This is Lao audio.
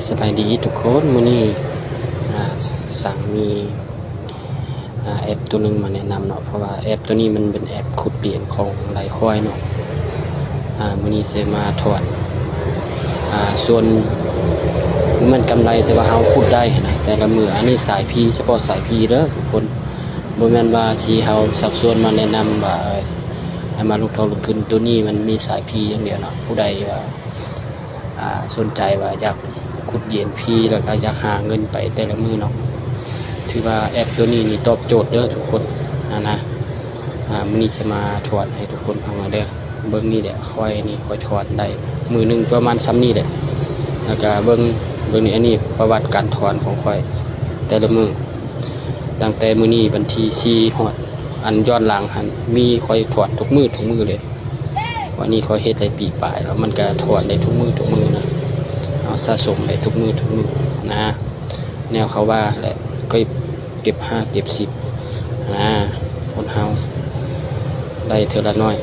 ສະບາຍດີທຸກຄົນ, ມື້ນີ້ ອ່າ ສັງມີ ອ່າ ແອັບໂຕໜຶ່ງມາແນະນຳເນາະ, ເພາະວ່າແອັບໂຕນີ້ມັນເປັນແອັບຂຸດຫຼຽນຂອງໄລ່ຄວາຍເນາະ. ອ່າ ມື້ນີ້ຊິມາຖອນ ອ່າ ສ່ວນ ມັນກຳໄລ ແຕ່ວ່າເຮົາຂຸດໄດ້ຫັ້ນນະ ແຕ່ລະມື້. ອັນນີ້ສາຍພີ ສະເພາະສາຍພີເດີທຸກຄົນ, ບໍ່ແມ່ນວ່າຊິເຮົາຊັກຊວນມາແນະນຳວ່າ ເອີ ໃຫ້ມາລົງທຶນ. ໂຕນີ້ມັນມີສາຍພີຢ່າງດຽວເນາະ. ຜູ້ໃດວ່າ ອ່າ ສົນໃຈວ່າຢາກຂຸດຫຼຽນພີ ແລ້ວກໍຢາກຫາເງິນໄປແຕ່ລະມື້ເນາະ, ຖືວ່າແອັບໂຕນີ້ນີ້ຕອບໂຈດເດີທຸກຄົນຫັ້ນນະ. ອ່າ ມື້ນີ້ຈະມາຖອນໃຫ້ທຸກຄົນຟັງເດີ. ເບິ່ງນີ້ແຫຼະ, ຂ້ອຍນີ້ຂ້ອຍຖອນໄດ້ມື້ໜຶ່ງປະມານສ່ຳນີ້ແຫຼະ. ແລ້ວກໍເບິ່ງ ເບິ່ງນີ້, ອັນນີ້ປະຫວັດການຖອນຂອງຂ້ອຍແຕ່ລະມື້ ຕັ້ງແຕ່ມື້ນີ້ວັນທີສີ່ຮອດ ອັນຍ້ອນຫຼັງຫັ້ນ ມີຂ້ອຍຖອນທຸກມື້ ທຸກມື້ເລີຍ. ວັນນີ້ຂ້ອຍເຮັດໄດ້ປີປາຍແລ້ວ, ມັນກະຖອນໄດ້ທຸກມື້ ທຸກມື້ນະ, ເຮົາສະສົມໄດ້ທຸກມື້ ທຸກມື້ນະ. ແນວເຂົາວ່າແຫຼະ ເກັບ ເກັບຫ້າເກັບສິບນະ, ຄົນເຮົາໄດ້ເທື່ອລະໜ້ອຍ